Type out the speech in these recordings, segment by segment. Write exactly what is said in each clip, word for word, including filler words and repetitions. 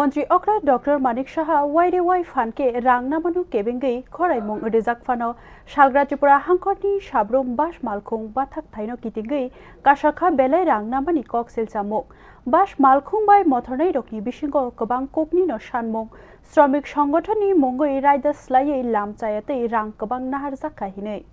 Montri okra Doctor Manik Saha Y D Y phan khe rang namano kebengwi khoraimung rijak phano Salgra Tripura hangkhorni sabrum bus malkhung bathak thaino kitingwi kasakha belai rang namani kok silchamung. Bus malkhung bai mothornai rokni bisingo kwbang kokni no sanmung, sromik songothonni mungwi raida swlaiwi lam chaya tei rang kwbang naharjakha hinwi.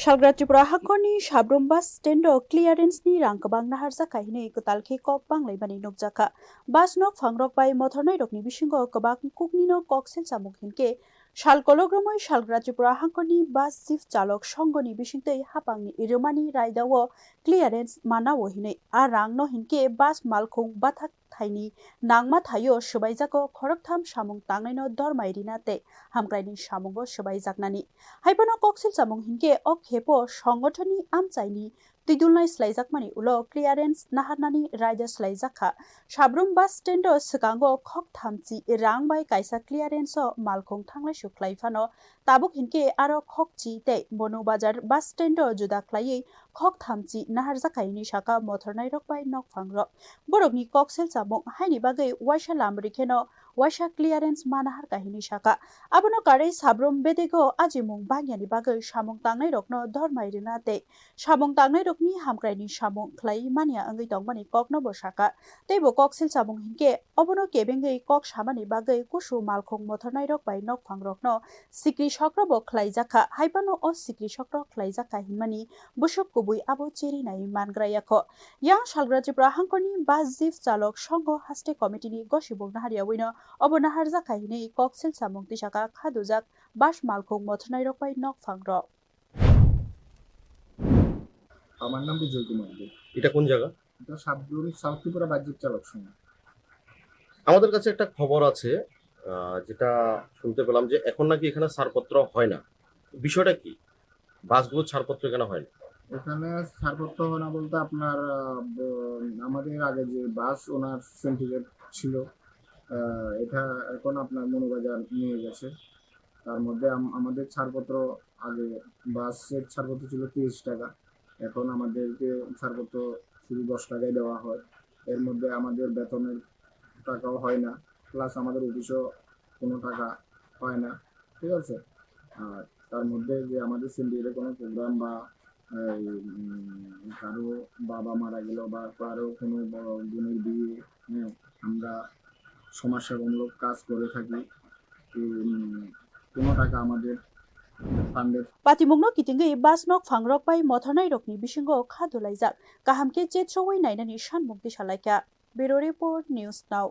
Salgra Tripura hangkhorni sabrum bus stand o clearance ni rang kwbang naharjakha hinwi kwtal khe kok banglaimani nukjakha. Bus nok phangrok bai mothornai rokni bisingo kwbang kokni no kok silchamung hinkhe sal kologromoi Salgra Tripura hangkhorni bus chief chalok songhoni bisingtwi hapangni rwmani raida o clearance manao hinwi a rang no hinkhe bus malkhung bathak thaini nangma thaio swbaijago khoroktham samung tangnaino dormai rina tei hamkraini samungo swbaijaknani. Haiphano kok silchamung hinkhe o khepo songothonni amchaini twidulnai swlaijakmani ulo clearance naharnani raida swlaijakha. Sabrum bus stand o swkango khok thamchi rang bai kaisa clearance o malkhung thanglaisu khlai phano tabuk hinkhe aro khokchi tei Bono Bazar bus stand o juda khlaiwi khok thamchi naharjakha hinwi saka mothornai rok bai nokphang rok. Borokni kok silchamung haini bagwi waisa lam rikheno waisa clearance manahar kahini saka. Abono karwi sabrum bedego ajimung bangyani bagwi samung tangnai rokno dormai rina tei samung tangnai rokni hamkraini samung khlai manya wngwi tongmani kokno bo saka. Tei bo kok silchamung hinkhe obono kebengwi kok samani bagwi kusu malkhung mothornai rok bai nokphang rokno sikri sokro bo khlaijakha. Haiphano o sikri sokro khlaijakha hinmani busuk kubui abo cherinai mangrayakho. Yang Salgra Tripura hangkhorni bus chief chalok songho haste committee ni gosibung naharyawi no obo naharjakha hinwi kok silchamung tisaka khadujak bus malkhung mothornai rok bai nokphang rok. আমার নাম বিজয় কুমার দে। এটা কোন জায়গা? এটা সাবরুম সাউথ ত্রিপুরা বাহ্যিক চালক সংঘ। আমাদের কাছে একটা খবর আছে, আহ, যেটা শুনতে পেলাম যে এখন নাকি এখানে ছাড়পত্র হয় না। বিষয়টা কি? বাসগুলোর ছাড়পত্র কেন হয় না? এখানে ছাড়পত্র হয় না বলতে আপনার আহ, ব- আমাদের আগে যে বাস ওনার সিন্ডিকেট ছিল, আহ, এটা এখন আপনার মনোবাজার নিয়ে গেছে। তার মধ্যে আম- আমাদের ছাড়পত্র আগে বাসের ছাড়পত্র ছিল তিরিশ টাকা, এখন আমাদেরকে ছাড়পত্র শুধু দশ টাকায় দেওয়া হয়। এর মধ্যে আমাদের বেতনের টাকাও হয় না, প্লাস আমাদের অফিসও কোনো টাকা পায় না, ঠিক আছে। আর তার মধ্যে যে আমাদের সিন্ডিকেটের কোনো প্রোগ্রাম বা এই, উম, কারো বাবা মারা গেল বা কারো কোনো বড় বোনের বিয়ে, হ্যাঁ, আমরা সমাজসেবামূলক কাজ করে থাকি। এই, উম, কোনো টাকা আমাদের ফান্ডের Patimungno kitingwi bus nok phangrok bai mothornai rokni bisingo kha dulaijak. Kaham khe chetsowi nainani sanmung tisalaikha. Bureau Report, News Now.